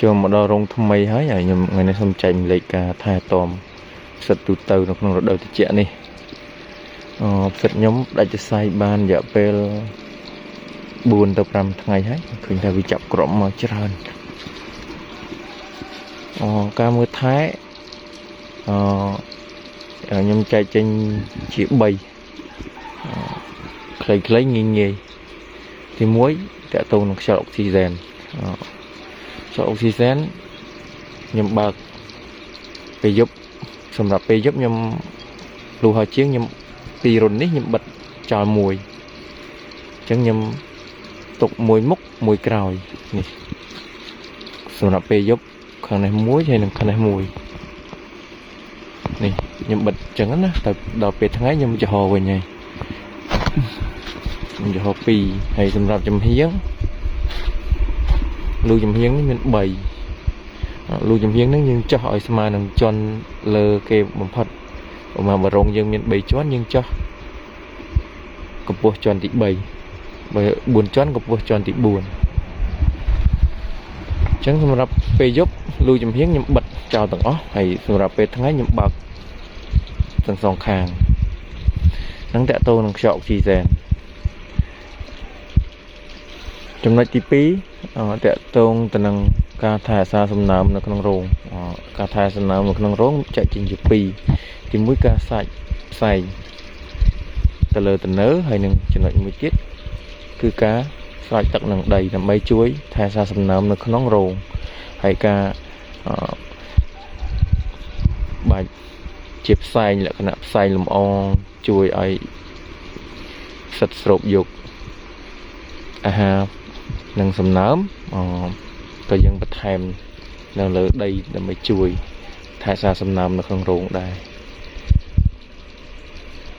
ចូលមកដល់រោងថ្មីហើយហើយខ្ញុំថ្ងៃនេះសូមចែករំលែកការថែទាំផ្សិតទូទៅនៅក្នុងរដូវត្រជាក់នេះផ្សិតខ្ញុំដាច់សរសៃបានរយៈពេល4ទៅ5ថ្ងៃហើយឃើញថាវាចាប់គ្រាប់មកច្រើនការមើលថែអខ្ញុំចែកចេញជា3ខ្លីៗងាយៗទី1តកតងនឹងខ្យល់អុកស៊ីហ្សែនខ្យល់អុកស៊ីហ្សែនខ្ញុំបើកពេលយប់សម្រាប់ពេលយប់ខ្ញុំលុះហើយជាងខ្ញុំពីររុននេះខ្ញុំបិទចោលមួយអញ្ចឹងខ្ញុំទុកមួយមុខមួយក្រោយនេះសម្រាប់ពេលយប់ខាងនេះមួយហើយនិងខាងនេះមួយនេះខ្ញុំបិទអញ្ចឹងណាតែដល់ពេលថ្ងៃខ្ញុំចំហវិញហើយខ្ញុំចំហ2ហើយសម្រាប់ចំហៀងលូចំហៀងនេះមាន3លូចំហៀងហ្នឹងយើងចោះឲ្យស្មើនឹងជាន់លើគេបំផុតប្រហែលបរងយើងមាន3ជាន់យើងចោះកម្ពស់ជាន់ទី3បើ4ជាន់កម្ពស់ជាន់ទី4អញ្ចឹងសម្រាប់ពេលយប់លូចំហៀងខ្ញុំបិទចោលទាំងអស់ហើយសម្រាប់ពេលថ្ងៃខ្ញុំបើកទាំងសងខាងនឹងតកតងនឹងខ្យល់អុកស៊ីហ្សែនចំណុចទី2តកតងទៅនឹងការថែរក្សាសំណើមនៅក្នុងរោងការថែសំណើមនៅក្នុងរោងចែកចេញជា2ទី1ការសាច់ផ្សែងទៅលើទំនើហើយនឹងចំណុចមួយទៀតគឺការស្រោចទឹកនឹងដីដើម្បីជួយថែរក្សាសំណើមនៅក្នុងរោងហើយការបាច់ជាផ្សែងលក្ខណៈផ្សែងលំអងជួយឲ្យផ្សិតស្រូបយកអាហារនិងសំណើមក៏យើងបន្ថែមនៅលើដីដើម្បីជួយថែរក្សាសំណើមនៅក្នុងរោងដែរ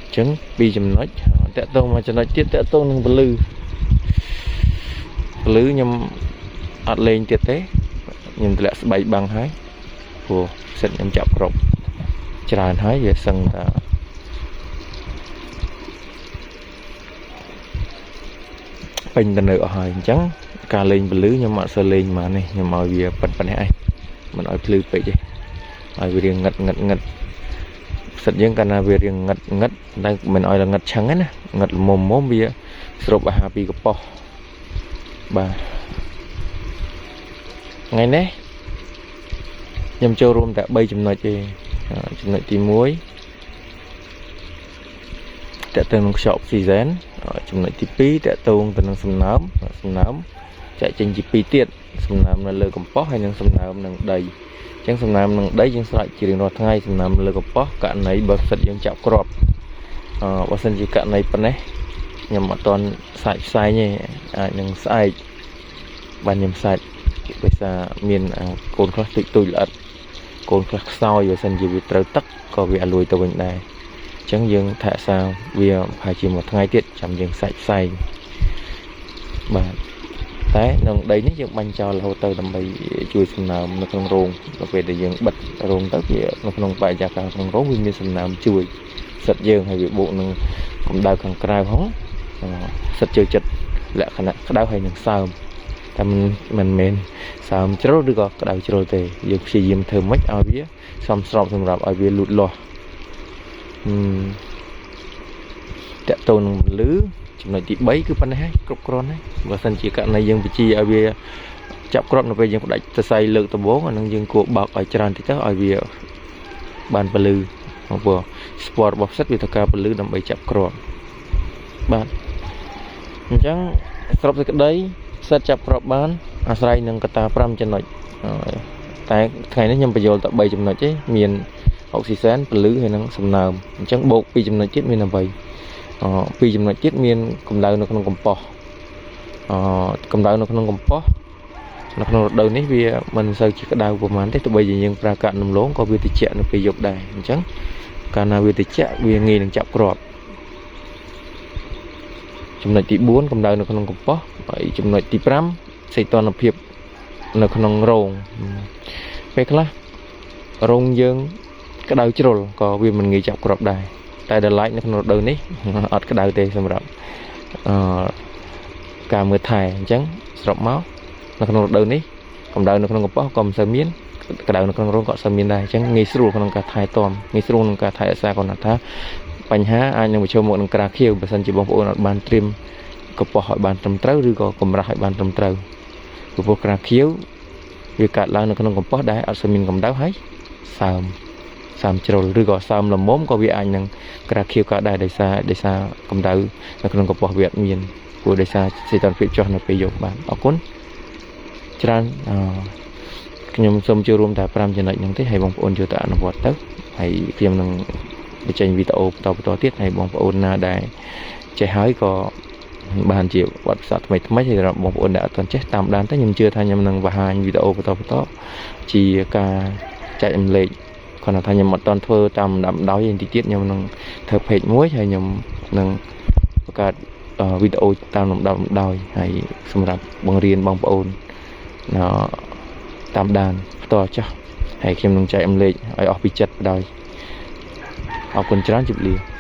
អញ្ចឹងពីរចំណុចតកតងមកចំណុចទៀតតកតងនឹងពលឺពលឺខ្ញុំអត់លេងទៀតទេខ្ញុំតម្លាក់ស្បែកបាំងហើយព្រោះសិតខ្ញុំចាប់គ្រប់ច្រើនហើយវាសឹងថាពេញទៅនៅអស់ហើយអញ្ចឹងការលេងពលឺខ្ញុំអត់សូវលេងមកនេះខ្ញុំឲ្យវាប៉ុណ្ណេះឯងមិនឲ្យភ្លឺពេកទេឲ្យវារៀងងឹតងឹតងឹតផ្សិតយើងកាលណាវារៀងងឹតងឹតតែមិនឲ្យងឹតឆឹងទេណាងឹតល្មមមវាស្រូបអាហារពីកប៉ុសបាទថ្ងៃនេះខ្ញុំចូលរួមតែ3ចំណុចទេចំណុចទី1តកតងនឹងខ្យល់អុកស៊ីហ្សែនចំណុចទី2តកតងទៅនឹងសំណើមសំណើមចែកចេញជា2ទៀតសំណើមនៅលើកំប៉ុសហើយនិងសំណើមនឹងដីអញ្ចឹងសំណើមនឹងដីយើងស្រោចជារៀងរាល់ថ្ងៃសំណើមលើកំប៉ុសករណីបើផ្សិតយើងចាប់គ្រាប់បើសិនជាករណីប៉ុណ្ណេះខ្ញុំអត់ទាន់សាច់ផ្សែងទេអាចនឹងស្អែកបានខ្ញុំសាច់ដោយសារមានកូនខ្លះទូចទូចល្អិតកូនខ្លះខ្សោយបើសិនជាវាត្រូវទឹកក៏វាអលួយទៅវិញដែរអញ្ចឹងយើងថែរក្សាវាប្រហែលជាមួយថ្ងៃទៀតចាំយើងសាច់ផ្សែងបាទតែក្នុងដីនេះយើងបាញ់ចោលរហូតទៅដើម្បីជួយសំណើមនៅក្នុងរោងដល់ពេលដែលយើងបិទរោងទៅវានៅក្នុងបរិយាកាសក្នុងរោងវាមានសំណើមជួយសិតយើងហើយវាបូកនឹងកម្ដៅខាងក្រៅហងសិតចូលចិត្តលក្ខណៈក្ដៅហើយនឹងសើមតែមិនមែនសើមជ្រុលឬក៏ក្ដៅជ្រុលទេយើងព្យាយាមធ្វើម៉េចឲ្យវាសមស្របសម្រាប់ឲ្យវាលូតលាស់តកតូននឹងពលឺចំណុចទី3គឺប៉ុណ្ណេះហើយគ្រប់គ្រាន់ហើយបើសិនជាករណីយើងបញ្ជាឲ្យវាចាប់គ្រាប់នៅពេលយើងផ្ដាច់សរសៃលើកដំបូងអានឹងយើងគួរបើកឲ្យច្រើនតិចទៅឲ្យវាបានពលឺព្រោះស្ពតរបស់ផ្សិតវាត្រូវការពលឺដើម្បីចាប់គ្រាប់បាទអញ្ចឹងសរុបសេចក្តីផ្សិតចាប់គ្រាប់បានអាស្រ័យនឹងកត្តា5ចំណុចតែថ្ងៃនេះខ្ញុំបញ្យល់តែ3ចំណុចទេមានអុកស៊ីហ្សែនពលឺហើយនិងសំណើមអញ្ចឹងបូក2ចំណុចទៀតមានអ្វី2ចំណុចទៀតមានកម្ដៅនៅក្នុងកំប៉ុសកម្ដៅនៅក្នុងកំប៉ុសនៅក្នុងរដូវនេះវាមិនសូវជាក្ដៅប្រហែលទេទោះបីជាយើងប្រើកាក់នំឡងក៏វាត្រជាក់នៅពេលយប់ដែរអញ្ចឹងកាលណាវាត្រជាក់វាងាយនឹងចាប់គ្រាប់ចំណុចទី4កម្ដៅនៅក្នុងកំប៉ុសហើយចំណុចទី5សីតុណ្ហភាពនៅក្នុងរោងពេលខ្លះរោងយើងក្ដៅជ្រុលក៏វាមិនងាយចាប់គ្រាប់ដែរតែដល់ឡែកនៅក្នុងរដូវនេះអត់ក្ដៅទេសម្រាប់ការមើលថែអញ្ចឹងសរុបមកនៅក្នុងរដូវនេះ កម្ដៅនៅក្នុងកំប៉ុសក៏មិនសូវមានកម្ដៅនៅក្នុងរោងក៏អត់សូវមានដែរអញ្ចឹងងាយស្រួលក្នុងការថែទាំងាយស្រួលក្នុងការថែរក្សាគាត់ថាបញ្ហាអាចនឹងប្រឈមមុខនឹងក្រាខៀវបើសិនជាបងប្អូនអត់បានត្រៀមកំប៉ុសឲ្យបានត្រឹមត្រូវឬក៏កម្រាស់ឲ្យបានត្រឹមត្រូវព្រោះក្រាខៀវវាកើតឡើងនៅក្នុងកំប៉ុសដែលអត់សូវមានកម្ដៅហើយសើមសើមជ្រុលឬក៏សើមល្មមក៏វាអាចនឹងក្រាខៀវកើតដែរដោយសារកម្ដៅនៅក្នុងកំប៉ុសវាអត់មានព្រោះដោយសារសីតុណ្ហភាពចុះនៅពេលយប់បាទអរគុណច្រើនអឺខ្ញុំសូមចូលរួមតែ5ចំណុចហ្នឹងទេហើយបងប្អូនយកទៅអនុវត្តទៅហើយខ្ញុំនឹងបញ្ចេញវីដេអូបន្តបន្តទៀតហើយបងប្អូនណាដែលចេះហើយក៏បានជាបទពិសោធន៍ថ្មីថ្មីហើយសម្រាប់បងប្អូនដែលអត់ទាន់ចេះតាមដានទៅខ្ញុំជឿថាខ្ញុំនឹងបង្ហាញវីដេអូបន្តបន្តជាការចែករំលែកគ្រាន់តែថាខ្ញុំអត់ទាន់ធ្វើតាមលំដាប់ដោយទេតិចទៀតខ្ញុំនឹងធ្វើ page មួយហើយខ្ញុំនឹងបង្កើតវីដេអូតាមលំដាប់លំដោយហើយសម្រាប់បង្រៀនបងប្អូនតាមដានផ្ទាល់ចាស់ហើយខ្ញុំនឹងចែករំលែកឲ្យអស់ពីចិត្តដោយអរគុណច្រើនជម្រាបលា។